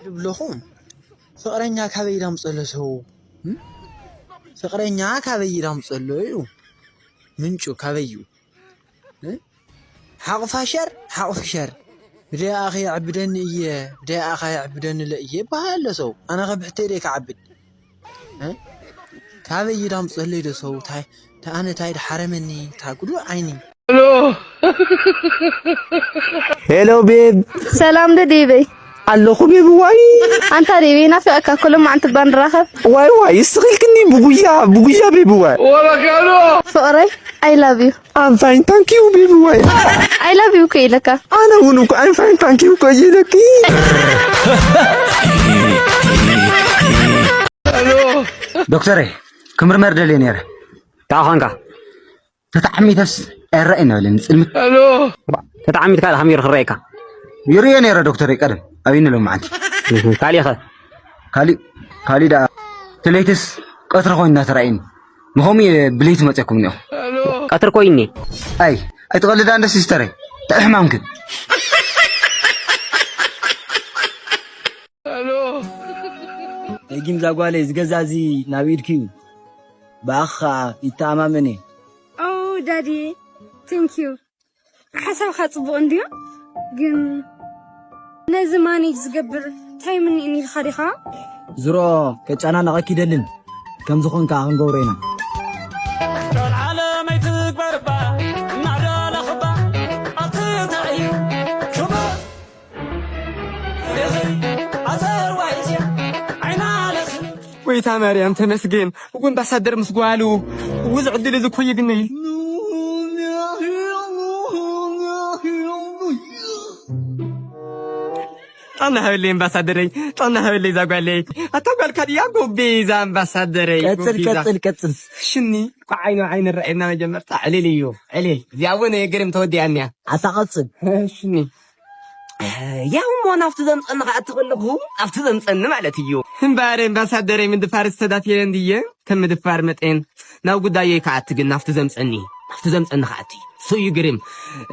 ይብለኹም። ፍቕረኛ ካበይ ዳምፀሎ ሰው? እም? ፍቕረኛ ካበይ ዳምፀሎ እዩ? ምንጩ ካበይ እዩ? እ? ሓቕፋ ሸር፣ ሓቕፊ ሸር። ብደይ ኣኸ የዕብደኒ እየ፣ ብደይ ኣኻ የዕብደኒ ለ እየ ይበሃል ኣሎ ሰው። ኣነ ከ ብሕተይ ደይ ክዓብድ? እ? ካበይ እዩ ዳምፀሎ እዩ ዶ ሰው? ታይ፣ ታ-፣ ኣነ ታይ ድሓረመኒ? ታ ጉዱ ዓይኒ። ሄሎ ቤብ። ሰላም ዶ ዴበይ? ኣለኹ ቤብ ዋይ። ኣንታ ዴበይ ናፊቐካ፣ ኩሉ መዓልቲ እባ ንራኸብ። ዋይ ዋይ፣ እስኺ ኢልክኒ ብጉያ፣ ብጉያ ቤብ ዋይ። ፍቕረይ፣ I love you። I'm fine, thank you ቤብ ዋይ። I love you እኮ ኢለካ። ኣነ እውን እኮ I'm fine, thank you እኮ እየ ኢለኪ። ዶክተረይ፣ ክምርመር ደልየ ነይረ። እንታይ ኾንካ? ተተዓሚተስ ኣይረኣይን በለኒ፣ ጽልምት። ተተዓሚትካ ደኣ ከመይ ክረኣየካ? ይርእዮ ነይረ ዶክተረይ ቀደም፣ ኣብይኒ ሎም መዓልቲ። እህ፣ ካሊእ ኸ? ካሊእ፣ ካሊእ ደኣ፣ እቲ ለይትስ ቀትሪ ኮይኑ እናተራእየኒ። ንኸምኡ እየ ብለይቲ መፅየኩም እኒኦ። ቀትሪ ኮይኑ? ኣይ፣ ኣይትቐልዳ እንደ ሲስተረይ፣ እንታይ ሕማምክን? ደጊም ዛጓለይ፣ ዝገዛ እዚ ናብ ኢድኪ እዩ። ብኣኻ ይተኣማመን እየ። ኦ ዳዲ፣ thank you። ሓሳብካ ጽቡቕ እንድዩ፣ ግን ነዚ ማኔጅ ዝገብር እንታይ ምኒእኒ ኢልካ ዲኻ? ዝሮ ከጨናነቐኪ ይደልን፣ ከም ዝኾንካ ክንገብሮ ኢና። ቃል ዓለም ኣይትግበርባ፣ እናደለኽባ፣ ኣትተዕዩ፣ ክቡር። ጎይታ ማርያም ተመስገን። እወ ኣምባሳደር ምስ ጓሉ፣ እወ እዚ ዕድል እዚ እኮ የግነይ። ጥዕና ሃበለይ ኣምባሳደረይ፣ ጥዕና ሃበለይ እዛ ጓለይ። ኣታ ጓልካ ድያ ጎቤ እዛ ኣምባሳደረይ፣ ቀጽል፣ ጎቤ እዛ። ቀጽል፣ ቀጽል። ሽኒ፣ እኳ ዓይኑ ዓይኒ ረኣየና መጀመርታ። ዕልል እዩ፣ ዕልል። እዚኣ እውን ግርም ተወዲኣንያ። ኣታ ቀጽል። ሽኒ። ያው እሞ ናብቲ ዘምጸኒ ክኣቲ ከለኹ፣ ናብቲ ዘምጸኒ ማለት እዩ። እምበኣር ኣምባሳደረይ ምድፋር ዝተዳፈየ እንድየ፣ ከም ምድፋር መጠን ናብ ጉዳየይ ክኣቲ ግን ናብቲ ዘምጸኒ፣ ናብቲ ዘምጸኒ ክኣቲ። እሱ እዩ ግርም።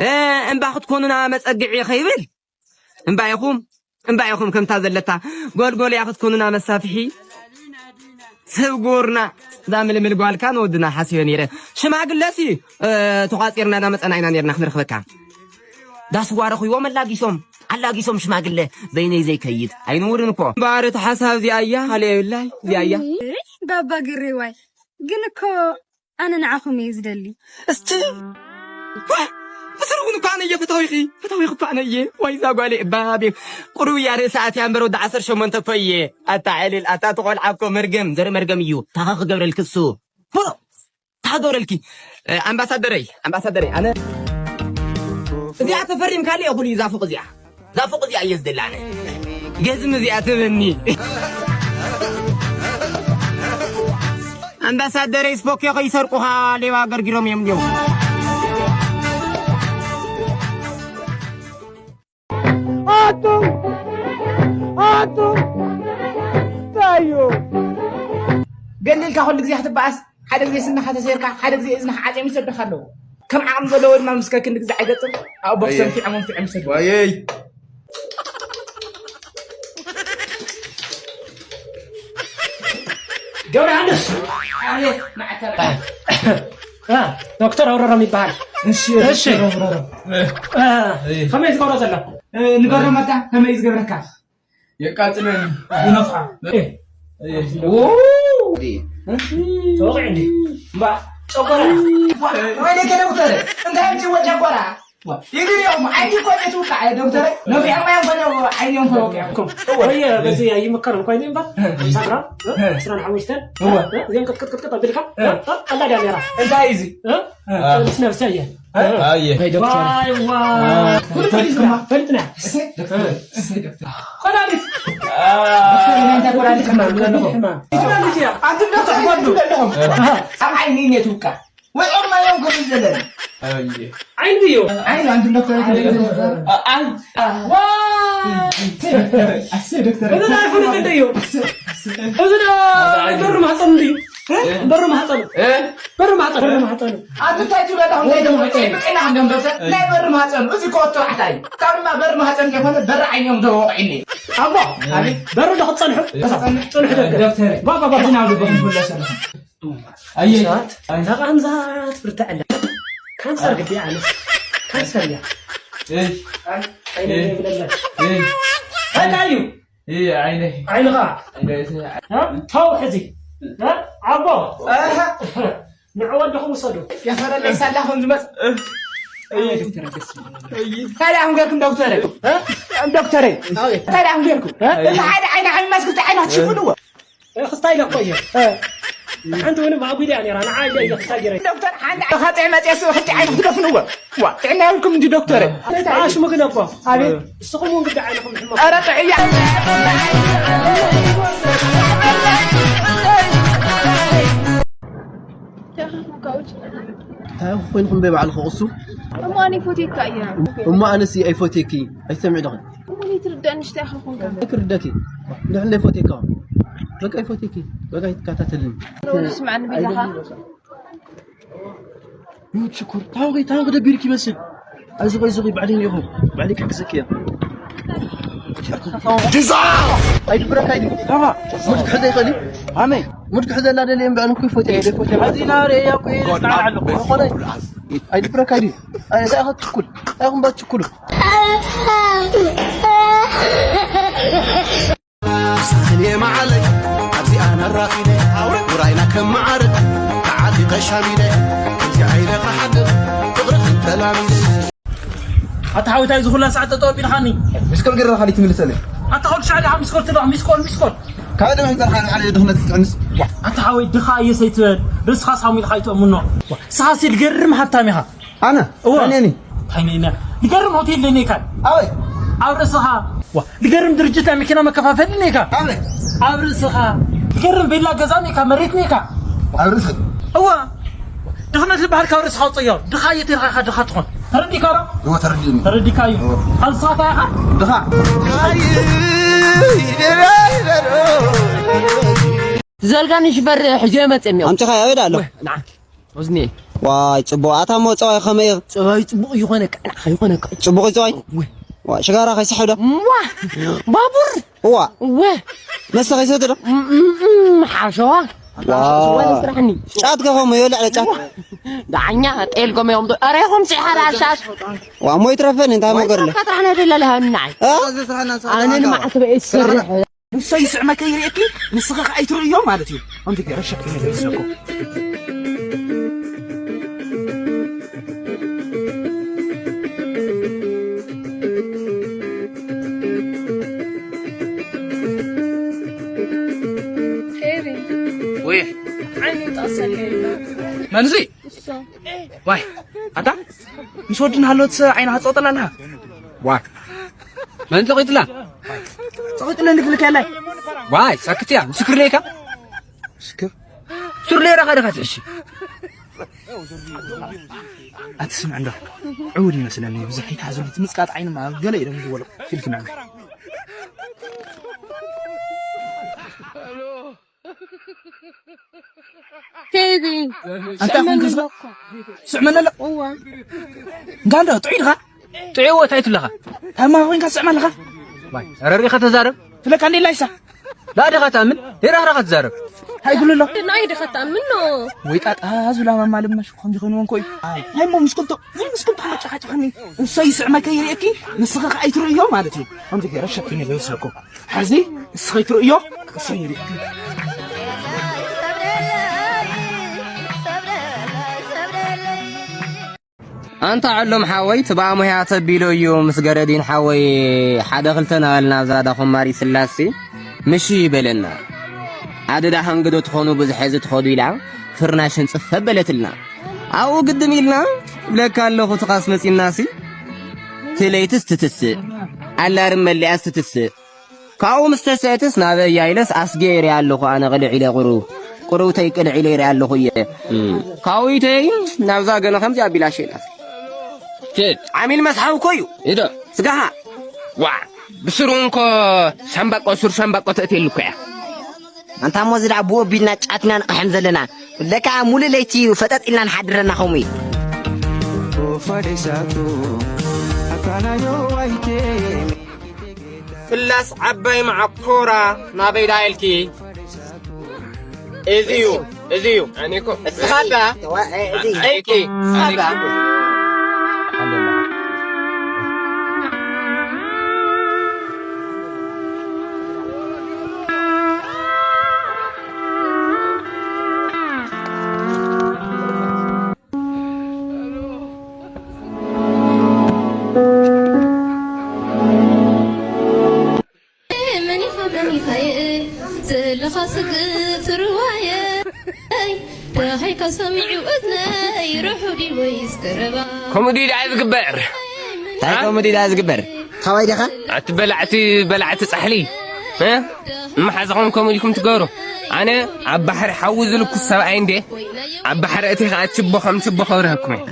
እ፣ እምባ ክትኮኑና መጸግዒ ከይብል፣ እምባ ኢኹም፣ እምባ ኢኹም ከምታ ዘለታ ጎልጎል እያ ክትኮኑና መሳፍሒ። ሰብ ጎርና እዛ ምልምል ጓልካ ንወድና ሓስዮ ነይረ። ሽማግለሲ፣ እ፣ ተቋጺርና እናመጸና ኢና ነርና ክንረኽበካ። ዳስ ዋረኽዎ መላጊሶም፣ ኣላጊሶም ሽማግለ በይነይ ዘይከይድ ኣይንውርን እኮ። እምበኣር እቲ ሓሳብ እዚኣ እያ፣ ካልእ የብላይ፣ እዚኣ እያ። እይ፣ ባባ ግሬዋይ፣ ግን እኮ ኣነ ንዓኹም እየ ዝደሊ። እስቲ፣ ዋ፣ ብስሩ እውን እኮ ኣነ እየ ፈታዊኺ፣ ፈታዊኺ እኮ ኣነ እየ። ዋይ እዛ ጓለይ እባቤ፣ ቁሩብ እያ ርእሳ ኣትያ እምበር ወዲ ዓሰርተ ሸሞንተ እኮ እየ። ኣታ ዕልል፣ ኣታ እቲ ቆልዓ እኮ መርገም፣ ዘርኢ መርገም እዩ። ታኻ ክገብረልኪ እሱ። ሆ! ታገረልኪ። እ፣ ኣምባሳደረይ፣ ኣምባሳደረይ፣ ኣነ እዚኣ ተፈሪምካለይ እኹል እዩ፣ እዛ ፎቕ እዚኣ። እዛ ፎቕ እዚኣ እየ ዝደሊ ኣነ። ገዝሚ እዚኣ ትበኒ። ኣምባሳደረይ ስፖኪዮ ከይሰርቁኻ ሌባ ገርጊሮም እዮም እንዲዮም። ኣቱም! ኣቱም! እንታይ እዩ? ገሊልካ ኩሉ ግዜ ክትበኣስ፣ ሓደ ግዜ ስንኻ ተሰይርካ፣ ሓደ ግዜ እዝንኻ ዓጽዮም ይሰዱኻ ኣለዉ። ከም ዓቕሚ ዘለዎ ድማ ምስ ከክንዲ ግዜ ኣይገጥም፣ ኣብኡ ቦክሰ ኣየ። ኣንፊዖም ኣንፊዖም ይሰዱ። ዋየይ! ገብረሃንስ! ኣቤት፣ መዓት ተባዕ። እ፣ ዶክተር ኣውረሮም ይበሃል። እሺ፣ እሺ። ዶክተር ኣውረሮም። እ፣ እ። ከመይ ትገብሮ ዘሎ? እ፣ ንገሮም ኣታ፣ ከመይ እዩ ዝገብረካ? የቃጽለኒ። ይነፍሓ። እ። እ። ው! ተወቒዑ እንዲ። እምባ፣ ጨጓራ። ወይኔ ከ ዶክተር፣ እንታይ ኣምጺእዎ ጨጓራ? ይግርኦም፣ ዓይኒ እኮ እዩ ትውቃዕ፣ ዶክተር። ነፊዖም እዮም ኮነ፣ ዓይኒ እዮም ተወቂዖም። እኮ፣ ወየ፣ በዚ ኣይምከርን እኮ እዩ እምበር። ሳግራ፣ እ? ዕስራን ሓሙሽተን፣ እወ። እ? እዚኦም ቅጥቅጥ ቅጥቅጥ ኣቢልካ፣ እ። እ? እ? ቀላል እያ ነይራ። እንታይ እዩ እዚ? እ? እ። ምስ ነብሰ እየ። እ? ኣየ። ወይ ዶክተር። ዋይ፣ ዋይ። አ። ፍሉጥ ፈሊጥና፣ ፈሊጥና። እሰይ፣ ዶክተር። እሰይ፣ ዶክተር። ኮላሊት። አ። ዶክተር፣ ናይ እንታይ ኮላሊት ሕማም? ኮላሊት ሕማም። ኮላሊት እያ። ኣንቱም ዶክተር፣ ትሕፈዱ። ኣለኹም። እ። ኣብ ዓይኒ እየ ትውቃዕ። ወይ ኦርማዮም ከብል ዘለኒ። ኣየ። ዓይኒ ድዩ? ዓይኒ ኣንቱም ዶክተር ኣይትብሉ። አ-፣ ኣይ። ዋ! ኣሰይ ዶክተር። እዚ ናይ ፍሉጥ እንድዩ። ኣሰይ፣ ኣሰይ። እዚ ዶ በሩ ማህፀን እንድዩ? እ? በሩ ማህፀን። እ? በሪ ማሕፀኑ፣ በሪ ማሕፀኑ። ኣንተ እንታይ ትብለና? እንታይ ደሞ ብጥዕና ከም ደምሰ ናይ በሪ ማሕፀኑ። እዚ ኮቶ ኣሕታይ ካብ ድማ በሪ ማሕፀኑ ዘይኮነ በሪ ዓይኖም ደወቕ ኢኒ። ኣቦ፣ ኣቤት። በሪ ዶ ክትፀንሑ? ፅንሑ ደገ። ዶክተር፣ ባ፣ ባ፣ ባ። እዚ ናብ ልቦም ዝብሎ ሰለኹ። ኣየ፣ ኣይ። ተቓንዛት ብርትዐ ኣለ። ካንሰር ግዲ ኣለ። ካንሰር እያ። እይ። ኣይ፣ ዓይነ እይ። ይብለለ። እይ። እንታይ እዩ? እይ፣ ዓይነ። ዓይንኻ። ዓይነ። እ? ተው ሕዚ። እ? ዓቦ። ኣሃ። ንዑ ወድኹም ውሰዱ። የኸረለይ ሳላኹም ዝመጽእ። እይ። ዶክተር ኣገስ። እይ። ታዲያ ኣሁን ገርኩም ዶክተር? እ? ዶክተር? ኣቤት። ታዲያ ኣሁን ገርኩም? እ? እይ። እቲ ሓደ ዓይነ ዓሚ መስክልቲ ዓይነ ክትሽፍንዎ። እ፣ ክስታይ ኢለ እኮ እየ። እ። ሓንቲ እውን ማጉዲ እያ ነይራ። ንዓ ኢለ ኢለ ክስታይ ገይረ። ዶክተር፣ ሓንቲ ኢኻ ጥዕመ ጤሱ፣ ሕጂ ዓይንኹም ትደፍንዎ። ዋ፣ ጥዕና የብልኩም እንጂ ዶክተር። ኣሽሙ ግን እኮ። ኣቤት። እስኹም እውን ግዳ ዓይንኹም ሕመቕ። ኧረ ጥዕያ። እንታይ ኢኹም ኮይንኩም በይ ባዕልኹ ቅሱ? እሞ ኣነ ይፎትየካ እየ። እሞ ኣነስ ኣይፎትየኪ፣ ኣይትሰምዒ ዶ? እሞ እኔ ትርዳእ ንሽታ ኢኻ ኮንካ። ኣይክርደኪ። እንድሕር እንደ ይፎትየካ። በቃ ይፎትየኪ። በቃ ይትከታተልኒ። ሮኒ ስምዓኒ በጃኻ። ይሁት ሽኮር። ታውቂ፣ ታውቂ ደቢርኪ ይመስል። ኣይዞኺ፣ ኣይዞኺ፣ ባዕለይ እኒኤኹ። ባዕለይ ክሕግዘኪ እየ። ኣይድብረካ፣ ኣይድብረካ። ታባ፣ ሙድ ክሕዘ ይኽእል እዩ። ኣመይ። ሙድ ክሕዘላ ደልየ እምበኣር እኮ ይፎትያ፣ ይፎትያ። ሕዚና ርእያ እኮ እየ፣ ዝጣል ኣለኹ። ዝኾነ ኣይድብረካ ድዩ? ኣይ፣ እንታይ ኢኻ ትችኩል? እንታይ ኢኹም ባት ትችኩሉ? ስኔ መዓለይ ኣብዚኣ ነራኺበ፣ ውራይና ከመዓርግ ተዓጢቐ ሻሚለ፣ ከምዚ ዓይነ ክሓድር ፍቕርኽን ተላሚደ። ኣታ ሓወይ፣ እንታይ እዚ ኩላ ሰዓት ጠጠው ኣቢልካኒ? ሚስኮል ገይረ ካሊእ ትምልሰለይ? ኣታ ኩሉ ሻዕ ዲኻ ሚስኮል ትብሎ? ሚስኮል፣ ሚስኮል። ካብ ደም ህንጻ ንዓለ ድኽነት ትጥዕምስ? ኣታ ሓወይ፣ ድኻ እየ ሰይትበል። ርእስኻ ሳሙኤል ኻይትእምኖ። ንስኻ ሲ ዝገርም ሃብታም ኢኻ። ኣነ? እወ። ኣነ እኔ? እንታይ ነይና? ዝገርም ሆቴል ነይካ። ኣበይ? ኣብ ርእስኻ። ዋ፣ ዝገርም ድርጅት ናይ መኪና መከፋፈሊ ነይካ። ኣበይ? ኣብ ርእስኻ። ዝገርም ቬላ ገዛ ነይካ፣ መሬት ነይካ። ኣብ ርእሰይ? እወ። ድኽነት ዝበሃል ካብ ርእስኻ ውፅእ እዮ። ድኻ እየ ተልካ ኢኻ ድኻ ትኾን። ተረዲእካ ዶ? እወ፣ ተረዲእኒ። ተረዲእካ እዩ። እወ። ኣብ ርእስኻ እንታይ ኢኻ? ድኻ። ዘልጋኒ ሽፈር ሕዞ መፅእ እኒኦ። ኣምፅኻ ኣበይ ኣሎ? ወ-፣ ንዓ። ወዝኒ። ዋይ፣ ጽቡቕ። ኣታ እሞ ጸባይ ከመይ እዩ? ጸባይ ጽቡቕ ይኾነካ፣ ንዓኻ ይኾነካ። ጽቡቕ እዩ ጸባይ? እወ። ዋይ፣ ሽጋራ ከይስሕብ ዶ? እዋ፣ ባቡር። እዋ። እወ። መስተ ከይሰቲ ዶ? እም፣ እም፣ እም፣ ሓሸዋ። ዋው። ሓሸዋ ስራሕኒ። ጫት ከ ከምኡ እዩ፣ ልዕሊ ጫት? እዋ። ዳኛ፣ ጤል ከመይ እዮም ዶ? ኣረ፣ ይኹም ሲ ሓራ ሻሽ። ዋ፣ እሞ ይትረፈኒ፣ እንታይ እሞ ገርለ? ወይትረፍካ ጥራሕ ናይ ደለለ ሃኒ ንዓይ። እ? ኣነ ንመዓልቲ በኤ ዝሰርሕ። ንሶ ይስዕመ ከይርእየኪ፣ ንስኺ ከኣ ኣይትርእዮ ማለት እዩ። ከምዚ ገይረ ሸኪነ ዝመስለኩ። ኬሪ። ወይ። ዓይኑ ጠቕሰለይ። መንዚ? ንሶ። ዋይ፣ ኣታ? ምስ ወዲ እናሃለወትስ ዓይንኻ ትጸቕጠላ ኣለኻ? ዋይ። መን ጸቒጥላ? ጸቒጥለኒ ክልከለይ። ዋይ፣ ሳክት እያ። ምስክር ለይካ? ምስክር? ሱር ለይራኻ ዲኻ ትሕሺ? ኣትስምዕ እንዶ። ዕውር ይመስለኒ። ብዙሕ ይትሓዘሉ። እቲ ምጽቃጥ ዓይኒ ማ ገለ ኢሎም ዝበሉ። ፊልክ ንዕመ። ኬቢ። ኣንታ ስዕመኒ ኩን ክስባ-? ኣለኩ። ስዕመኒ ኣሎ። እዋ። እንታ እንዶ ጥዑይ ድኻ? ጥዑይ እዎ፣ እንታይ ትብለኻ? ታማ ኮይንካ ትስዕም ኣለኻ? ዋይ፣ ተረሪኻ ተዛረብ። ትብለካ እንዴ ላይሳ? ላ ዲኻ ትኣምን? ሄራህራኻ ትዛረብ። እንታይ ይብሉ ኣሎ? ናይ ዲኻ ትኣምን ኖ? ወይ ጣጣ ዙላ ማማ ልመሽ ከምዚ ኮይኑ ወንኮይ። ናይ ሞ ምስኩልቶ፣ ወይ ምስኩልቶ መጫኻጫኻኒ። እሶ ይስዕመ ከይርእየኪ፣ ንስኺ ከኣ ኣይትርእዮ ማለት እዩ። ከምዚ ገይረ ሸፊነ ዘይወስደኩም። ሕዚ ንስኺ ትርእዮ፣ እሶ ይርእየኪ። ኣንታ ዓሎም ሓወይ፣ ትብኣ ሙያ ተቢሎ እዩ ምስ ገረዲን ሓወይ ሓደ ክልተ ናበልና ኣብዛ ዳኹማሪ ስላሴ ምሽ ይበለና። ኣደ ዳሓን ግዶ ትኾኑ ብዝሐ እዚ ትኸዱ ኢላ ፍርናሽ እንጽፍ በለትልና። ኣብኡ ግድም ኢልና ብለካ ኣለኹ ትኻስ መጺናሲ። ትለይትስ ትትስእ፣ ኣላርም መሊኣስ ትትስእ። ካብኡ ምስ ተስአትስ ናበይ እያ ኢለስ ኣስጌ ይሪኣ ኣለኹ ኣነ ቅልዕ ኢለ ቁሩብ። ቁሩብተይ ቅልዕ ኢለ ይሪኣ ኣለኹ እየ። እም። ካብኡ ኢተይ ናብዛ ገለ ከምዚ ኣቢላ ሸይጣ። ኬድ። ዓሚል መስሓብ እኮ እዩ። ኢዶ። ስጋኻ። ዋ፣ ብስሩ እንኮ ሻምባቆ፣ ሱር ሻምባቆ ተእትየሉ እኮ እያ። ኣንታ እሞ እዚ ደኣ ብኡ ኣቢልና ጫት ኢና ንቕሕም ዘለና። ለካ ሙሉ ለይቲ እዩ ፈጠጥ ኢልና ንሓድረና ከምኡ እዩ። ፍላስ ዓባይ መዓኮራ ናበይ ደኣ ኢልኪ? እዚ እዩ፣ እዚ እዩ። እስኻ ደኣ፣ እዚ ኢልኪ፣ እስኻ ደኣ። መኒኻ መኒኻየ ዘለኻ ስግእ ትርዋየ ደሃይካ ሰሚዑ እዝነይ ርሑዲ ወይስ ቀረባ ከምኡ ድዩ ደኣ ዝግበር? እንታይ ከምኡ ድዩ ደኣ ዝግበር? ካባይ ዲኻ? ኣቲ በላዕቲ በላዕቲ ጻሕሊ እ? ንመሓዛኹም ከምኡ ኢልኩም ትገብሩ። ኣነ ኣብ ባሕሪ ሓዊ ዝልኩስ ሰብኣይ እንዴ ኣብ ባሕሪ እቲ ኸኣ ችቦ ከም ችቦ ከብርሀኩም እየ።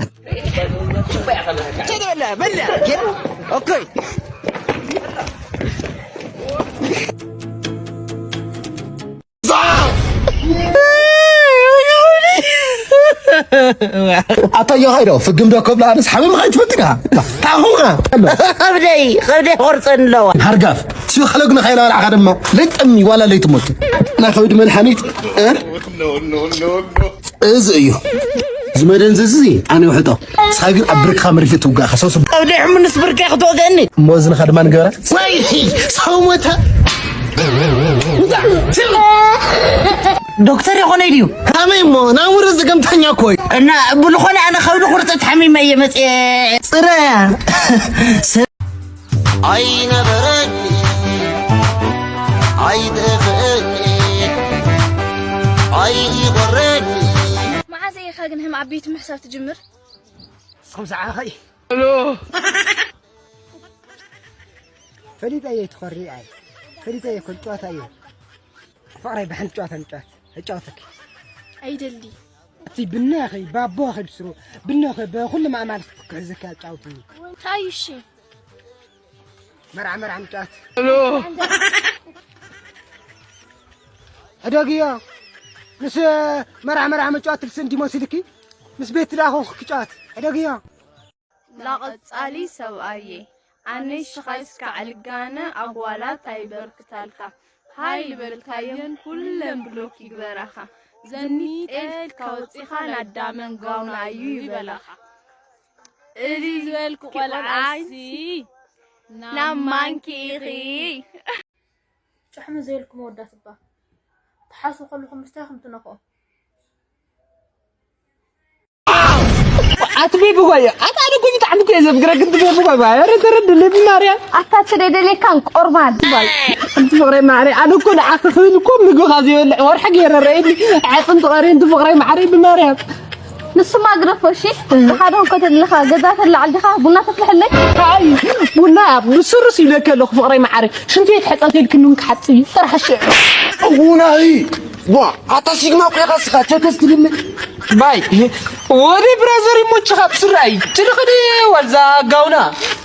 ኣታ ዮሃይ ዶ ፍግም ዶ ከብሎ ኣነስ ሓሚምኻ ኣይትፈልጥን ኢኻ ታኹኻ ከብደይ ከብደይ ቆርፀን ኣለዋ ሃርጋፍ ሲበ ከለግንኻ ኢላ በላዕኻ ድማ ለይጠሚ ዋላ ለይትሞት ናይ ከብዲ መድሓኒት እ? እዚ እዩ ዝመደንዘዚ ኣነ ይውሕጦ ንስኻ ግን ኣብ ብርክኻ መሪፌ ትውጋእኻ ሰው ሰብ ከብደይ ሕሙንስ ብርከይ ክትወገኒ እሞ እዝንኻ ድማ ንገበራ ወይ ሰው ሞተ ዶክተር የኾነ ድዩ ከመይ እሞ ናሙረ ዝገምተኛ እኮ እዩ እና ብልኾነ ኣነ ከብዲ ቁርፀት ሓሚመ እየ መፅየ ፅረያ ኣይነበረኒ ኣይጥፍእኒ ኣይቆረኒ መዓዘ ኢኻ ግን ህም ዓበይቲ ምሕሳብ ትጅምር? ንስኹም ሰዓኸይ ፈሊጠ እየ ትኾሪ ኣይ ፈሊጠ እየ ኮን ጨዋታ እየ ፍቕረይ ብሓንቲ ጨዋታ ንጫወት እጫወተኪ ኣይደሊ እቲ ብነኺ ባቦኺ ብስሩ ብነኺ በኩሉ ማእማል ክሕዝካ ጫውቲ እንታይ እሺ መርዓ መርዓ ምጫወት ሕደግዮ ምስ መርዓ መርዓ መጫወት ልስን ዲሞስ ኢልኪ ምስ ቤት ዳ ኮንኩ ክጫወት ሕደግዮ ላቐጻሊ ሰብኣየ ኣነይ ሽኻይ ስካዕ ልጋነ ኣጓላት ኣይበርክታልካ ሃይ ልበልካየን ኩለን ብሎክ ይግበራኻ ዘኒጠልካ ወጺኻ ናዳመን ጋውና እዩ ይበላኻ እሊ ዝበልኩ ቆልዓሲ ናብ ማንኪ ኢኺ ጭሕሚ ዘይልኩም ወዳት እባ ትሓሱ ከለኹም ምስታይ ከም ትነኽኦ ኣትቤቢ ጓየ ኣታ ኣነ እኮ ብጣዕሚ እኮ እየ ዘፍቅረክ እንትቤቢ ጓይ ባይ ኧረ ተረድለይ ብማርያም ኣታ ትደደሌካን ቆርባን ባይ ኣንቲ ፍቅረይ ማዕረይ ኣነ እኮ ንዓኺ ክብል እኮ ምግብኻ ዘይበልዕ ወርሒ ገይረ ረእየኒ ዓፅምቲ ቀርየ ኣንቲ ፍቅረይ ማዕረይ ብማርያም ንስማ ግደፎ እሺ ብሓደ እኮ ተለኻ ገዛ ተላዓል ዲኻ ቡና ተፍልሐለይ ኣይ ቡና ብስሩስ ይብለኪ ኣለኹ ፍቅረይ ማዕረይ ሽንቲ ቤት ሕፀት ኢልክኒ እውን ክሓፅብ እዩ ጥራሕ ሽዑ እውናይ ዋ ኣታ ሲግማ እኮ ኢኻ ስኻ ቸከስ ትልምን ባይ ወደ ብራዘር ይሞችኻ ብስራይ ትልኽዲ ዋልዛ ጋውና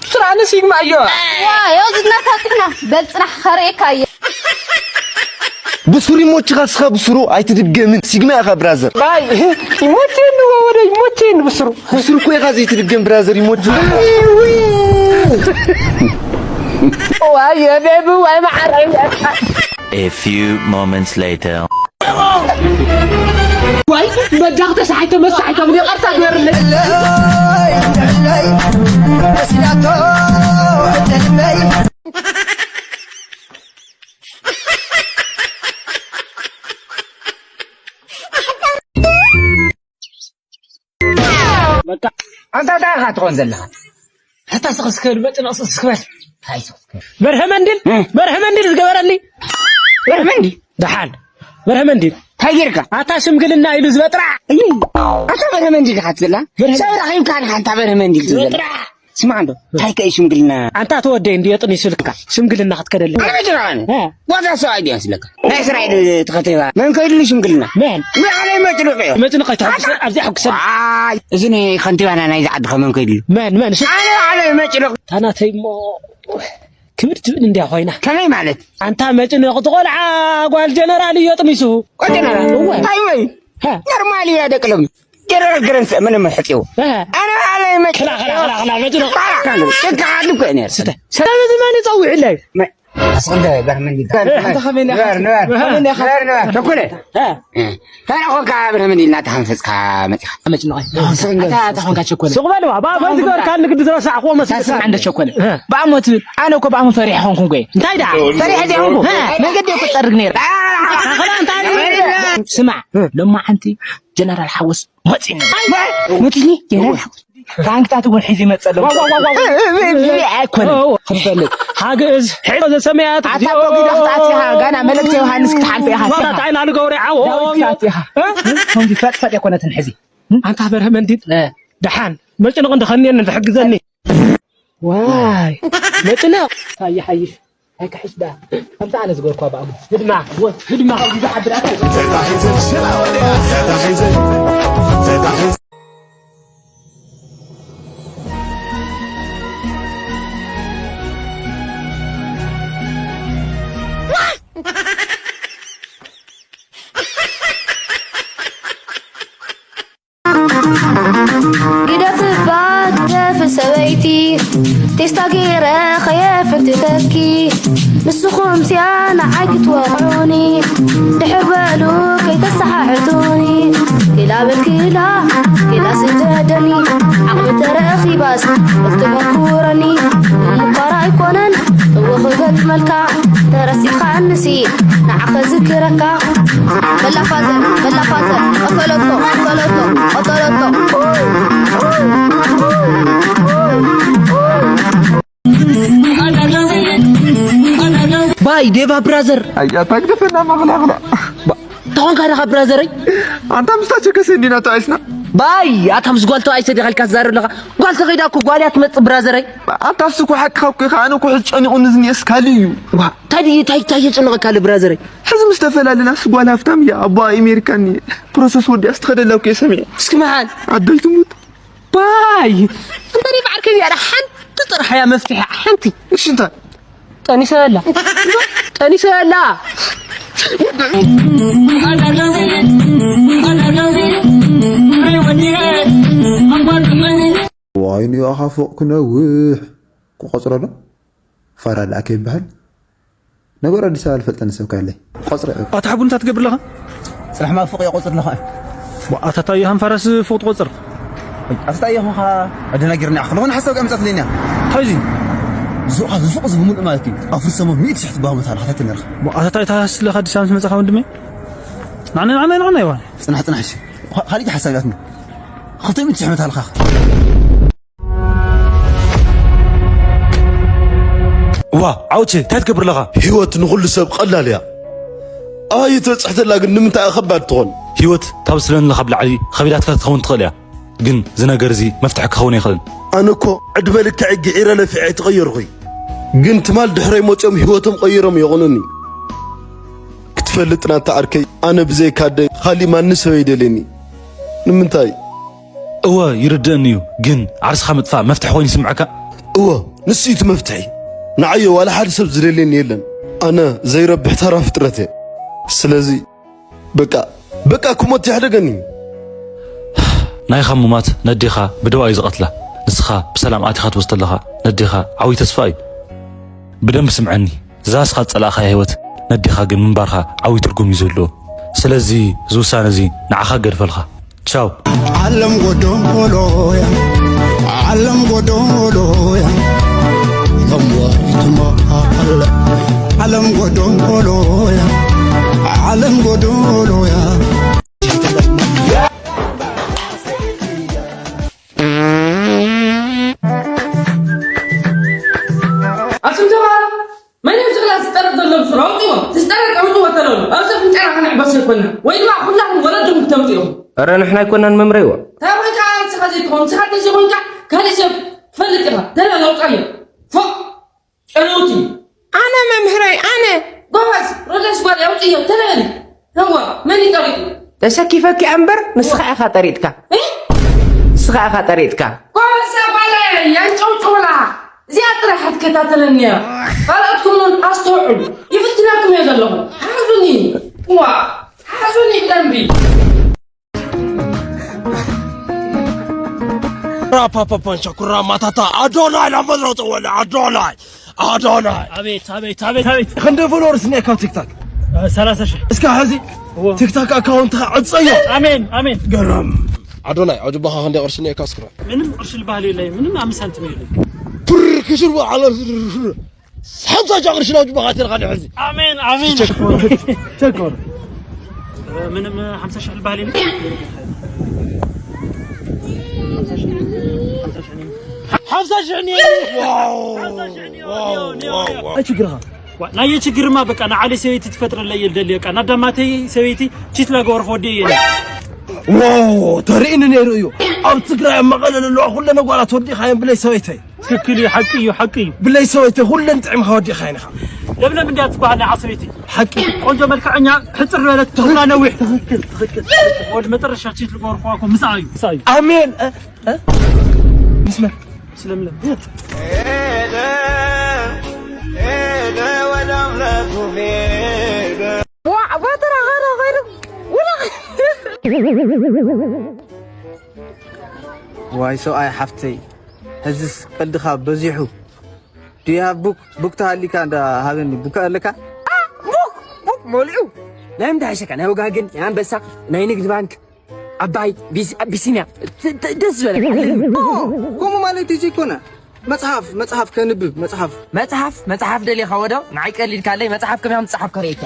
ብስራ ኣነ ሲግማ እዮ ዋዮ ዝናታትሕና በል ፅናሕ ከርእየካ እየ ብሱር ይሞችኻ ስኻ ብሱሩ ኣይትድገምን ሲግማ ኢኻ ብራዘር ባይ ይሞቼን ወደ ይሞቼን ብስሩ ብሱር እኮ ኢኻ ዘይትድገም ብራዘር ይሞችኻ ዋየ ቤቢ ዋይ መዓረይ A few moments later. ዋይ በጃኽ ተሳሒቶ መሳሒቶ ምን ይቐርታ ገርለ ኣንታ እንታይ ኢኻ ትኾን ዘለኻ ሕታ ስኽስከል መጭነቕ ስኽስከል በርሀ መንዲል በርሀ መንዲል ዝገበረሊ በርሀ መንዲል ደሓን በርሀ መንዲል እንታይ ጌርካ ኣታ ሽምግልና ኢሉ ዝበጥራ ኣታ በርሀ መንዲል ኢኻ ትብላ ሰብ ረኺብካ ኢኻ ኣንታ በርሀ መንዲል ትብል ስማዕ እንዶ እንታይ ከ ሽምግልና ኣንታ ተወደይ እንዲ የጥኒ ስልካ ሽምግልና ክትከደለ ኣነ ጅራን ዋዛ ሰው ኣይዲያ ስለካ ናይ እስራኤል ተኸተባ መን ከይድሉ ሽምግልና መን ንዓለይ መጭልቕ እዮ መጭልቕ ኣይትሐጉሰ ኣብዚ ሕጉሰ እዚ ከንቲባና ናይዚ ዓዲ ከመን ከይድሉ መን መን ኣነ ባዕለይ መጭልቕ ታናተይ እሞ ክብድ ትብል እንዲያ ኮይና ከመይ ማለት ኣንታ መጭንቕ ትቖልዓ ጓል ጀነራል እዮ ጥሚሱ ጓል ጀነራል እንታይ ወይ ኖርማል እዩ ደቅሎም። ጀረር ግረን ሰ-፣ ምንም ሕጽው። ኣነ ኣለ ይመጭ። ክላ፣ ክላ፣ ክላ፣ ክላ፣ መጭ ነው። ባካሉ፣ ጭቃ አድኮ እኔ። ስተ-፣ ሰላም ዝማን ይጸውዕለይ። መ-፣ ኣስቕደ በርመን ይባል። ኣንተ ከመይ ነህ? ንበር፣ ንበር። ከመይ ነህ? ንበር፣ ንበር። ቸኮለ። እ። እንታይ ኮንካ በርመን ኢልና ተኸንፈጽካ መጺኻ? መጭ ነው። ኣታ፣ ኣታ ኮንካ ቸኮለ። ሱቕ በል፣ ባ፣ ባ፣ ባይ ዝገበርካ ንግዲ ዝረሳዕክዎ መስል። ታስብ እንደ ቸኮለ። እ። ብኣሞ ትብል፣ ኣነ እኮ ብኣሞ ፈሪሕ ኾንኩ እኮ። እንታይ ደኣ? ፈሪሕ ዘይኮንኩ። እ። መንገዲ እኮ ጸርግ ነይረ። ኣኸላ እንታይ ነይረ? ስማዕ፣ ሎማዓንቲ ጀነራል ሓወስ መፂኒ። መፂኒ? ጀነራል ሓወስ። ታንክታት እውን ሒዙ ይመፅእ ኣሎ። ዋ፣ ዋ፣ ዋ፣ ዋ። ኣይኮነን። ኦ፣ ኦ። ክበልጥ። ሃግእዝ፣ ሕቶ ዘሰማያት፣ ኣታ ጊዳ ክትኣት ኢኻ፣ ጋና መልእክቲ ዮሃንስ ክትሓልፍ ኢኻ፣ ዋ፣ ስኻ። እንታይ ኢና ንገብሮ፣ ዓዎ? ዳዊት ክትኣት ኢኻ። እ? ከምዚ ፈጥፈጥ ኣይኮነትን ሕዚ። ኣንታ በርሀ መንዲል፣ እ። ደሓን፣ መጭንቕ እንተኸንየኒ ትሕግዘኒ። ዋይ፣ መጭነቕ። እንታይ ይሓይሽ? ኣይክሕሽ ደኣ። ከምታ ኣነ ዝገርኳ ብኣሙ። ህድማ፣ ወ-፣ ህድማ። ግደፍ እባ ግደፍ ሰበይቲ፣ ቴስታ ገይረ ኸየፍንትተኪ። ንስኹም ስያ ንዓይ ክትወቕዑኒ፣ ድሕር በሉ ከይተሰሓሕቱኒ። ክላ በል ክላ፣ ክላ ስደደኒ፣ ዓቕሚ ተረኺባስ እኽትመኩረኒ። ምኳር ኣይኮነን እወ ክገጥመልካ፣ ተረሲኻንሲ ንዓኸ ዝክረካ። በላ ፋዘር፣ በላ ፋዘር፣ ቀተለቶ፣ ቀተለቶ፣ ቀተለቶ። ባይ ዴቫ ብራዘር። ኣያ ታግደፈና ማኽላኽላ። ባ-፣ ተኾንካ ዲኻ ብራዘረይ? ኣንታ ምስታ ቸከሰ እንዲና ተባኢስና። ባይ፣ ኣታ ምስ ጓል ተባኢሰ ዲኻ ኢልካ ትዛረብ ኣለኻ? ጓል ተኸይዳ እኮ ጓል እያ ትመጽእ ብራዘረይ። ኣንታ እሱ እኮ ሓቅኻ እኮ ኢኻ፣ ኣነ እኮ ሕዚ ጨኒቑኒ ዝኒኤስ ካልእ እዩ። ዋ፣ እንታይ ድዩ፣ እንታይ፣ እንታይ የጨንቐካ ኣሎ ብራዘረይ? ሕዚ ምስ ተፈላለናስ ጓል ሃፍታም እያ፣ ኣቦኣ ኣሜሪካ እኒኤ፣ ፕሮሰስ ወዲኣ ዝተኸደላ እኮ እየ ሰሚዐ። እስኪ መሓል። ኣደይ ትሙት። ባይ! እንተ ደይ ባዕርከይ እያ ሓንቲ ጥራሕ እያ መፍትሒ፣ ሓንቲ። እሺ እንታይ? ጠኒሰ ኣላ። ጠኒሰ ኣላ። ዋይ ንያኻ ፎቕ ክነውሕ ክቆጽሮ ዶ? ፋራ ደኣ ከይበሃል። ነገሩ ኣዲስ ኣበባ ዝፈልጠኒ ሰብ ከ ኣለይ? ቆጽረ። ኣታ ሓቡን እንታይ ትገብር ኣለኻ? ጽናሕ ማ ፎቕ የቆጽር ኣለኻ? ዋ፣ ኣታ ታይ ሃም ፋራስ ፎቕ ትቆጽር? ኣስታ እየ ኾንኻ ኣደናጊርኒ። ኣኽሊ ኾነ ሓሳብ ቀምጻት ለኛ። ታይዚ? ዙኻ ዝፉቕ ዝብሙሉ ማለት እዩ። ኣፍርሰሞ ሚእቲ ሽሕ ትባህ መታል ሓታት ነርኻ። ዋ፣ ኣታ ታይ ታስለኻ ኣዲስ ኣበባ መጻኻ ወንድመይ? ንዓና፣ ንዓና፣ ንዓና ይዋን። ጽናሕ፣ ጽናሕ፣ እሺ። ኻሊእ ሓሳብ ያትኒ። ኸልተ ሚእቲ ሽሕ መታልኻ። ዋ፣ ዓውቼ፣ እንታይ ትገብር ኣለኻ? ህይወት ንኹሉ ሰብ ቀላል እያ። ኣባይ ተብጽሕተላ ግን ንምንታይ እያ ከባድ ትኾን? ህይወት ካብ ዝስለኒ ካብ ላዕሊ ከቢዳትካ ክትኸውን ትኽእል እያ። ግን እዚ ነገር እዚ መፍትሒ ክኸውን ኣይኽእልን። ኣነ እኮ ዕድመ ልክዐይ ግዒረ ለፊዐ ኣይተቐየርኹይ። ግን ትማል ድሕረይ መጺኦም ህይወቶም ቀይሮም የቑኑኒ። ክትፈልጥ ናታ ዓርከይ፣ ኣነ ብዘይካ ኣደይ ኻሊእ ማንም ሰብ ኣይደልየኒ። ንምንታይ? እወ፣ ይርድእኒ እዩ፣ ግን ዓርስኻ ምጥፋእ መፍትሒ ኮይኑ ይስምዐካ? እወ፣ ንሱ እዩ እቲ መፍትሒ። ንዓዮ ዋላ ሓደ ሰብ ዝደልየኒ የለን። ኣነ ዘይረብሕ ተራ ፍጥረት እየ። ስለዚ በቃ፣ በቃ ክሞት ይሕደገኒ። ናይኻ ምማት ነዴኻ ብደዋ እዩ ዝቐትላ። ንስኻ ብሰላም ኣቲኻ ትወስዶ ኣለኻ። ነዴኻ ዓብዪ ተስፋ እዩ። ብደንቢ ስምዐኒ። እዛ ንስኻ ዝጸላእኻያ ህይወት ነዴኻ ግን ምንባርካ ዓብዪ ትርጉም እዩ ዝህልዎ። ስለዚ እዚ ውሳነ እዚ ንዓኻ ገድፈልካ። ቻው። ዓለም ጎዶሎያ፣ ዓለም ጎዶሎያ፣ ሎምዋይትማ ዓለም፣ ዓለም ጎዶሎያ፣ ዓለም ጎዶሎያ። ኣቱም ተማሃሮ፣ መን እዩ ዝኽላ ዝጠረጥ ዘሎ ብሱር? ኣውፅዎ። ዝጠረጥ ኣውፅዎ ተለሉ። ኣብዚ ኣፍንጫና ከነዕበስ ኣይኮንና። ወይ ድማ ኩላኹም ወለድኹም ክትተምፁ ኢኹም። ኧረ ንሕና ኣይኮናን መምረይዎ። እንታይ ኮይንካ ንስኻ ዘይትኸውን? ንስኻ እንተዘይኮይንካ ካሊእ ሰብ ትፈልጥ ኢኻ። ተለሉ ኣውፃዮ። ፎእ! ጨነውቲ። ኣነ መምህረይ፣ ኣነ። ጎበዝ፣ ሮዳስ ጓል ኣውፅዮ። ተለሉ። እዋ፣ መን እዩ ጠሪጡ? ተሰኪፈኪ እምበር ንስኻ ኢኻ ጠሪጥካ። እ? ንስኻ ኢኻ ጠሪጥካ። ጎበዝ ጓለይ፣ ኣንጨውጭውላ። እዚኣ ጥራሕ ክትከታተለኒ እያ። ካልኦትኩም እውን ኣስተውዕሉ። ይፍትነኩም እየ ዘለኹ። ሓዙኒ። እዋ፣ ሓዙኒ ብደንቢ። ራፓፓፓን ሸኩራ ማታታ ኣዶናይ ናብ መድረኽ ወለ ኣዶናይ ኣዶናይ። ኣቤት ኣቤት ኣቤት ኣቤት። ክንደይ ፎሎወርስ እኒኤካ ኣብ ቲክታክ? እ፣ ሰላሳ ሺህ። እስከ ሕዚ እዎ። ቲክታክ ኣካውንትኻ ዕፀዮ። ኣሜን ኣሜን። ገረም። ኣዶናይ ኣብ ጅባኻ ክንደይ ቅርሺ እኒኤካ እስክሮ? ምንም ቅርሺ ልባህል የለይ፣ ምንም ኣምሳንቲም የለይ። ብር ክሽር በዓል ሓምሳ ሺህ ቅርሺ ናብ ጅባኻ ኣቲርካ ድሕዚ። ኣሜን ኣሜን። ቸኮር ቸኮር። ምንም ሓምሳ ሺህ ልባህል የለይ። ሓምሳ ሺህ እኒኦ። ዋው። ኣይችግርኻ። ናየ ችግርማ በቃ ንዓለይ ሰበይቲ ትፈጥረለይ እየ ልደሊ። በቃ ናዳማተይ ሰበይቲ ቺት ላገበርኩ ወዲ እየ። ዋው፣ ተርእኒ ነይሩ እዩ። ኣብ ትግራይ ኣብ መቐለ ዘለዋ ኩለን ጓላት ወዲኻየን ብለይ ሰበይተይ። ትክክል እዩ፣ ሓቂ እዩ፣ ሓቂ እዩ። ብለይ ሰበይተይ ኩለን ጥዕምኻ ወዲኻየን ኢኻ። ለምለም እንድያ ትበሃል ንዓ ሰበይቲ። ሓቂ። ቆንጆ መልክዐኛ፣ ሕፅር ዝበለት፣ ትኹላ ነዊሕ። ትክክል፣ ትክክል። ወድ መጠረሻ ቺት ልገበርኩ እኮ ምስኣ እዩ። ምስኣ እዩ። ኣሜን። እ? ምስ መን? ምስ ለምለም። ሄደ፣ ሄደ ወደ ኣምላኩ ሄደ። ዋዕ፣ ባትራ ኸረ ኸይዱ። ውላ። ዋይ ሰብኣይ ሓፍተይ፣ ሕዝስ ቀልድኻ በዚሑ። Do you have book? ቡክ ተሃሊካ እንዳ ሃበኒ፣ ቡክ ኣለካ? ቡክ፣ ቡክ መሊኡ። ናይ ምንታይ ሓሸካ? ናይ ወጋገን፣ ናይ ኣንበሳ፣ ናይ ንግዲ ባንክ፣ ኣባይ፣ ቢስ-፣ ኣቢሲንያ፣ ት-፣ ት-፣ ደስ ዝበለ። ኦ፣ ከምኡ ማለት እዩ ዘይኮነ። መጽሓፍ፣ መጽሓፍ ከንብብ፣ መጽሓፍ። መጽሓፍ፣ መጽሓፍ ደሊኻ ወዶ? ንዓይ ቀሊድካለይ፣ መጽሓፍ ከመይ ከም ዝጸሓፍ ከርእየካ።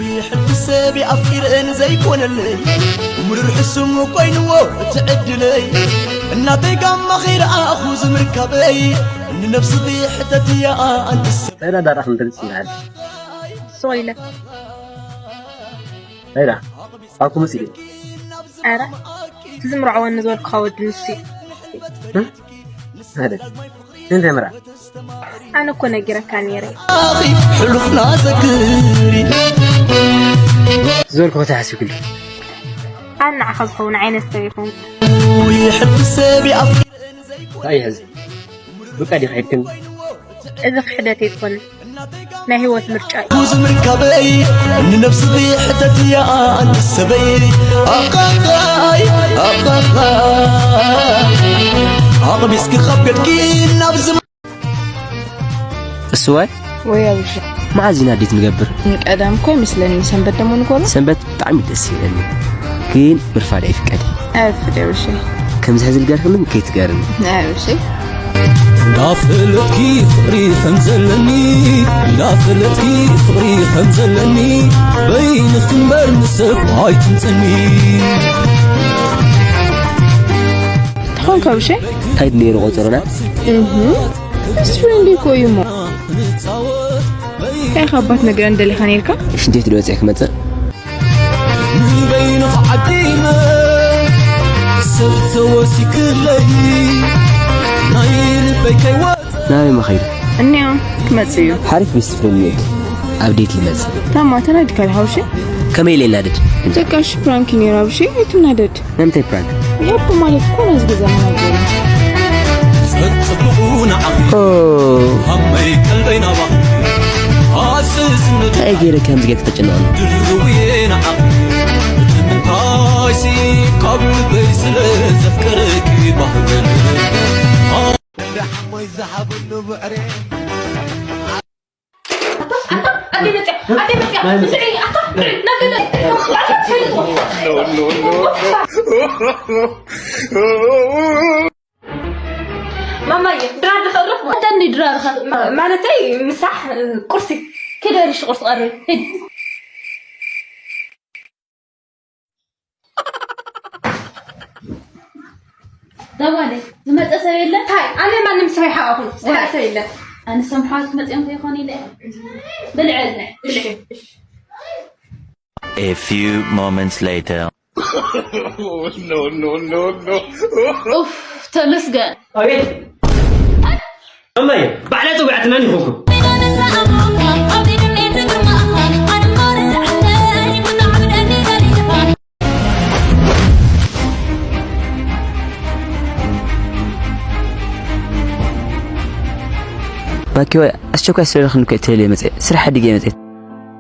ይሕልፊ ሰብ ኣፍቂረን ዘይኮነለይ ምሩር ሕሱም ኮይንዎ እቲ ዕድለይ እናተይ ጋማ ከይረኣኹ ዝምርካበይ ንነብስኺ ሕተትያ ኣንስ ዳዳ ዳዳ ክንድምፅ ይበሃል ሶይለ ዳዳ ኣብኩምስ ኢሉ ኧረ እቲ ዝምርዐወኒ ዝበልኩኻ ወዲ ንሱ ማለት እንታይ ምርኣ ኣነ እኮ ነጊረካ ነይረ ኣኺ ሕሉፍና ዘክሪ ዝበልኩ ከተሓሲብክሉ ኣነ ንዓኻ ዝኸውን ዓይነት ሰብ ይኹን ይሕልፊ ሰብ ይኣፍ እንታይ ሕዚ ብቃ ዲኻ ሄድክን እዚ ክሕደት ኣይኮነን ናይ ህይወት ምርጫ እዩ። ብዙ ምርካበይ ንነብስኺ ሕተትያ ኣንሰበይ ኣኻኻይ ኣኻኻ ኣቕቢስኪ ካብ ገድኪ ናብ ዝማ እሱዋይ ወይ ኣብሽ መዓዝ ኢና ዴት ንገብር? ቀዳም እኮ ይመስለኒ ሰንበት ደሞ ንኮሎ ሰንበት ብጣዕሚ ደስ ይብለኒ ግን ምርፋድ ኣይፍቀድ ኣይፍቀድ ኣብሽ ከምዚ ሕዚ ልገርክምን ከይትገርኒ ኣብሽ እንዳፈለጥኪ ፍቕሪ ከም ዘለኒ እንዳፈለጥኪ ፍቕሪ ከም ዘለኒ በይንኺ እምበር ንሰብ ኣይትምፀኒ ትኾንካ ብሸ እንታይ ነይሩ ቆፀሮና እህ ስትሪንዲ እኮ እዩ እሞ እንታይ ካብ ባት ነገር እንደሊኻ ነይርካ ሽንቴት ዶ ወፅአ ክመፅእ ንበይንኻ ዓዲመ ሰብ ተወሲክለይ ናይ ልበይ ከይወ ናበይ መኸይዱ እኒኣ ክመፅእ እዩ ሓሪፍ ቤስት ፍሬንድ ነኪ ኣብ ዴት ልመፅእ ታማ ተናዲካ ድካ ውሺ ከመይ ኢለ ይናደድ ደቃ እሺ ፕራንክ ነይራ ውሺ ኣይትናደድ ናይ ምንታይ ፕራንክ ያቦ ማለት እኮ ናይዚ ገዛ መናጀር እዩ ጸጥ ጽቡቑ ንዓኺ ሃመይ ቀልበይ ናባኺ ኣዝዝኒ እንታይ ገይረ ከምዚ ጌርኪ ተጨነቕኒ ድርብዬ ንዓኺ እቲ ምንታይሲ ካብ ልበይ ስለ ዘፍቅረኪ ባህበል ማማየ ድራር ድኸርፍ ወደኒ ድራር ማለተይ ምሳሕ ቁርሲ ክደርሽ ቁርሲ ቀርብ ሂድ ዳዋለ ዝመፀ ሰብ የለ ታይ ኣነ ማንም ሰብ ይሓዋኹም ዝሓ ሰብ የለ ኣነ ሰምሓት መፅኦም ከይኾን ኢለ ብልዐ ብልዐ A few moments later. ኡፍ ተመስገን። ኣቤት እመየ ባዕላ ጽውዕቲ መን ይኹንኩም? ባኪ ወይ ኣስቸኳይ ስለለኽን እኮ እየ ተልየ መፅእ። ስራሕ ሓዲገ እየ መፅእ።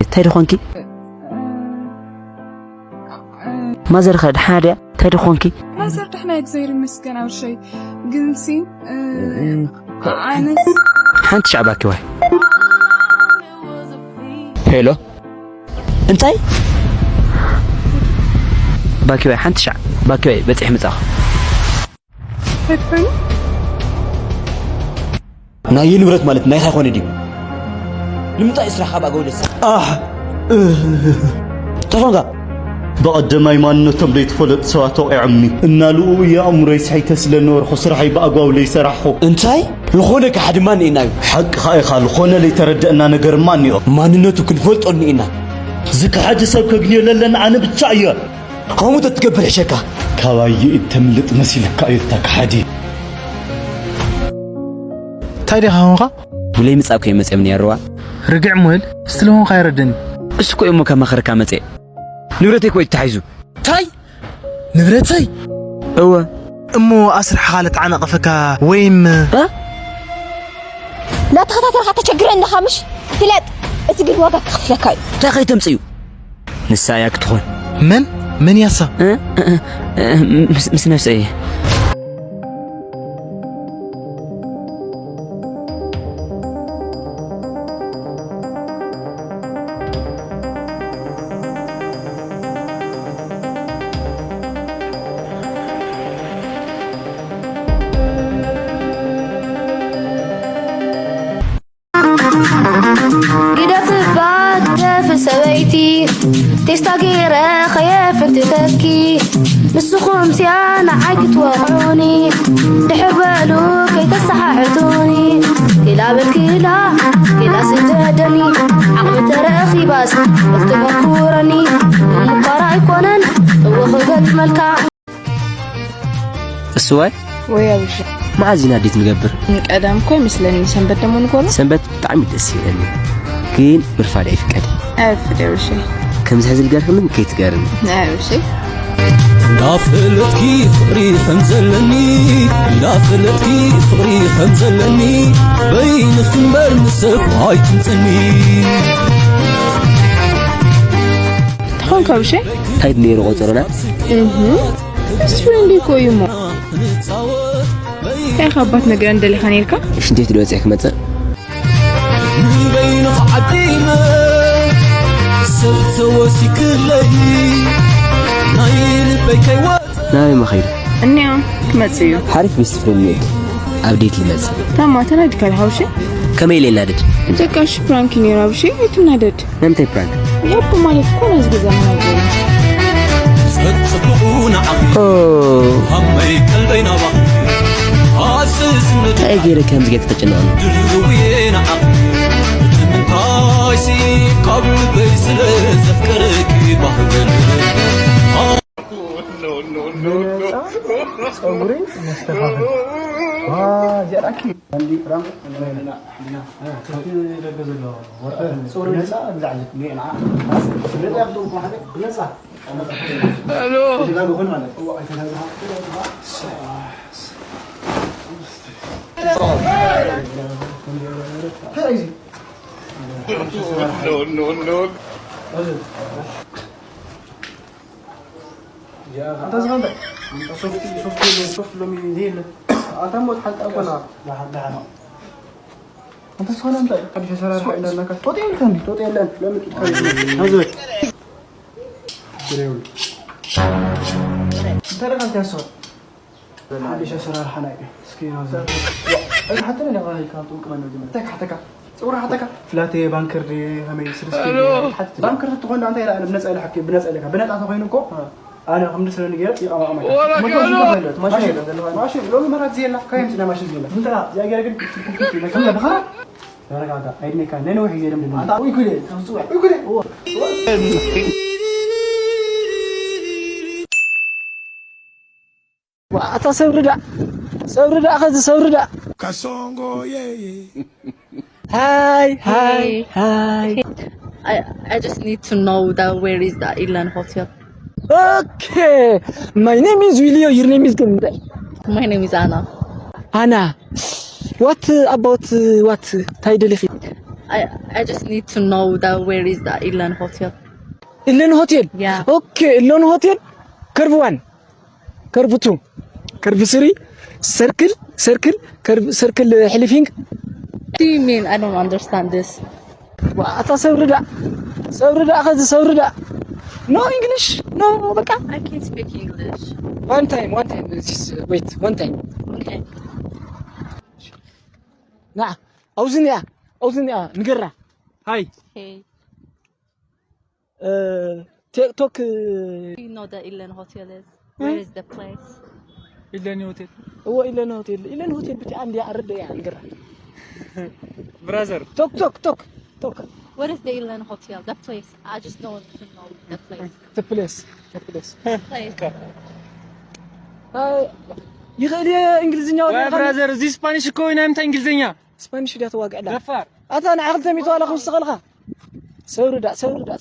እንታይ ደኾንኪ? ማዘር ኸ ደሓና ድያ? እንታይ ደኾንኪ? ማዘር ደሕና እያ፣ እግዚኣብሔር ይመስገን። ኣብርሸይ ግንሲ ኣነስ ሓንቲ ሻዕ ባኪ ወይ። ሄሎ፣ እንታይ? ባኪ ወይ ሓንቲ ሻዕ፣ ባኪ ወይ በፂሕ ምፃኹ። እንታይ ኮይኑ? ናይ ንብረት ማለት ናይኻ ይኾነ ድዩ? ንምንታይ ስራሕኻ ብኣግባቡ ደስ ኣህ፣ እህ። እንታይ ኾንካ? ብቐደማይ ማንነቶም ዘይተፈለጡ ሰባት ወቒዖምኒ። እናልኡ የኣእምሮይ ስሒተ ስለ ነበርኩ ስራሐይ ብኣግባቡ ለይሰራሕኹ። እንታይ? ዝኾነ ከሓዲ ማን ኢና እዩ? ሓቅኻ ኢኻ፣ ዝኾነ ለይተረደእና ነገርማ እኒኦ። ማንነቱ ክንፈልጦ እኒኢና። ዝከሓዲ ሰብ ከግንዮ ለለና ኣነ ብቻ እየ። ከምኡ ተትገብር ሕሸካ። ካባይ ኢድ ተምልጥ መሲልካ እዩ እታ ከሓዲ። እንታይ ዲኻ ኾንካ? ብለይ ምጻእ እኮ እዮም መጺኦም ነይርዋ። ርግዕ ሞይል፣ ስለሆንካ ኣይረደኒ። እሱ እኮ እሞ ከማኽረካ መጺአ። ንብረተይ እኮ እዩ ተታሒዙ። እንታይ? ንብረተይ? እወ። እሞ ኣስርሕኻ ለተዓናቐፈካ ወይም እ? ላተኸታተልካ ተቸግረኒ ኢኻ ምሽ? ፍለጥ፣ እዚ ግን ዋጋ ከኽፍለካ እዩ። እንታይ ከይተምጽኡ? ንሳ እያ ክትኾን። መን? መን እያ እሳ? እ? እ? እ? ምስ፣ ምስ ነፍሰይ እየ። ግደፍባ፣ ግደፊ ሰበይቲ፣ ቴስታ ገይረ ከየፍንትተኪ። ንስኹም ስያ ንዓይ ክትወቕዑኒ፣ ድሕር በሉ ከይተሰሓሕቱኒ። ክላ በል ክላ፣ ክላ ስደደኒ፣ ዓቕሚ ተረኺባስ እኽትመኩረኒ። ምኳር ኣይኮነን እወ ክገጥመልካ። እሱ ዋይ? ወይ ኣብሽ። መዓዝ ኢና ዴት ንገብር? ቀዳም እኮ ይመስለኒ፣ ሰንበት ደሞ ንኮሎ። ሰንበት ብጣዕሚ ደስ ይብለኒ፣ ግን ምርፋድ ኣይፍቀድ። ኣይፍቀድ ኣብሽ። ከምዚ ሕዚ ልገርክምን ከይትገርም። ኣብሽ። እንዳፈለጥኪ ፍቕሪ ከም ዘለኒ፣ እንዳፈለጥኪ ፍቕሪ ከም ዘለኒ፣ በይንኺ እምበር ንሰብ ኣይትምፀኒ። እንታይ ኾንካ ኣብሽ? እንታይ ነይሩ ቆፀሮና? እህ፣ ቤስት ፍሬንድ እኮ እዩ እሞ። እንታይ ኢኻ ኣባት ነገር እንደሊኻ ነይርካ? ሽንት ቤት ዶ ወፂአ ክመፅእ? ንበይንኻ ዓዲመ ሰብ ተወሲክለይ ናይ ልበይ ከይወ- ናበይ መኸይዱ? እኒኣ ክመፅእ እዩ። ሓሪፍ ቤስት ፍሬንድ ነይርኪ። ኣብ ዴት ልመፅእ። ታማ ተናዲካ ዶ ሓውሽ? ከመይ ኢለ ይናደድ? በቃ እሺ ፕራንክ እዩ ነይሩ ሓውሽ፣ ኣይትናደድ። ንምንታይ ፕራንክ? ያብ ማለት እኮ ነዚ ገዛ መናጀር እዩ። ኦ። እንታይ ገይረ ከምዚ ጌርኪ ተጨነቕኒ? ብነፃ ፀጉሪ መስተኻኸል። ዋ፣ እዚኣ ደኣ ኪ? እቲ ደገ ዘሎ ወረቐት ጸጉሪ ብነጻ ግዛዕልክ፣ ንዓ። ብነጻ። ሄሎ። ተጋግኹን ማለት። እዋ፣ ኣይተጋግኹን። እንታይ እዩ? ኖ፣ ኖ፣ ኖ። ኣንታ ዝኸንተ? ኣንታ ሶፍቲ፣ ሶፍቲ የለን፣ ሶፍቲ ሎሚ የለን። ኣንታ እሞ ትሓልጣ እኮ ኣለኻ። ደሓን፣ ደሓን። ኣንታ ዝኾነ እንታይ? ሓድሽ ኣሰራርሓ ኢላ እናካ። ጦጥ የለን እንዲ፣ ጦጥ የለን። ሎሚ ቂጥካ የለን። ናብዚ በል። ችግር የብሉ። እንታይ ደኣ ካልካ ያስኻ? ሓድሽ ኣሰራርሓ ናይ እስኪ ናብዚ። ዋ፣ እዚ ሓተነ ዲኻ ኢልካ ጥምቅመ ነው ጀመረ። እንታይ ክሓተካ? ጸጉሪ ሓተካ? ፍላተ ባንከር ድየ ከመይ ስርስቲ ኣሎ። ድየ? ሓተካ? ባንከር ትኾን ዶ? እንታይ ኢላ ብነጻ ኢላ ሓኪ፣ ብነጻ ኢለካ። ብነጻ ተኾይኑ እኮ፣ አ። ኣነ ከም ድስለኒ ገይረ ይቐማቕመካ። ወላ ሞቶ ከሎ። ዝገበለት፣ ማሽን ማሽን፣ የለን ዘለኻ። ማሽን፣ ሎሚ መራት ዝየላ፣ ካየም ጽና ማሽን ዝየላ። እንተ እዚኣ ገይረ ግን፣ ትክክል፣ ትክክል፣ መኪና ብኻ? ተረጋጋ፣ ኣይድነካ፣ ነነዊሕ ግዜ ደም ደም። ኣንታ፣ ውይ ጉዴ፣ ተምጽዋ፣ ውይ ጉዴ። ኣታ ሰብ ርዳእ፣ ሰብ ርዳእ፣ ከዚ ሰብ ርዳእ። Kasongo, yeah, yeah. Hi, hi, Hey. Hi. I, I just need to know that where is that Ilan Hotel? Okay, my name is Wilio, your name is Gunda. My name is Anna. Hannah, what about what? እንታይ ደሊኺ? I, I just need to know that where is the Elen Hotel? ኢለን ሆቴል። Yeah. ኦኬ፣ ኢለን ሆቴል። Curve one, curve two, curve three, circle, circle, curve, circle ሕሊፊንግ። What do you mean? I don't understand this. ኣታ ሰብ ርዳእ፣ ሰብ ርዳእ፣ ከዚ ሰብ ርዳእ። No English, no በቃ። I can't speak English. One time, one time, wait, one time. Okay. ና ኣብዚ እኒኣ፣ ኣብዚ እኒኣ ንገራ። Hi. Hey, ቶክ do you know the Elen Hotel is? Where is the place? ኢለን ሆቴል እዎ ኢለን ሆቴል፣ ኢለን ሆቴል ብቲ ኣንድ ያርደ ያ ንገራ። Brother. ቶክ ቶክ ቶክ ቶክ What is the Elen Hotel? The place. I just don't want to know the place. The place, the place. Place. ይኽእል እየ እንግሊዝኛ ወላ Brother, እዚ ስፓኒሽ እኮ ናይ ምንታይ እንግሊዝኛ? ስፓኒሽ ድያ ተዋግዕላ? ደፋር። ኣታ ንዓ ክልተ ሚእቲ ዋላ ክውስኸልካ። ሰብ ርዳእ፣ ሰብ ርዳእ።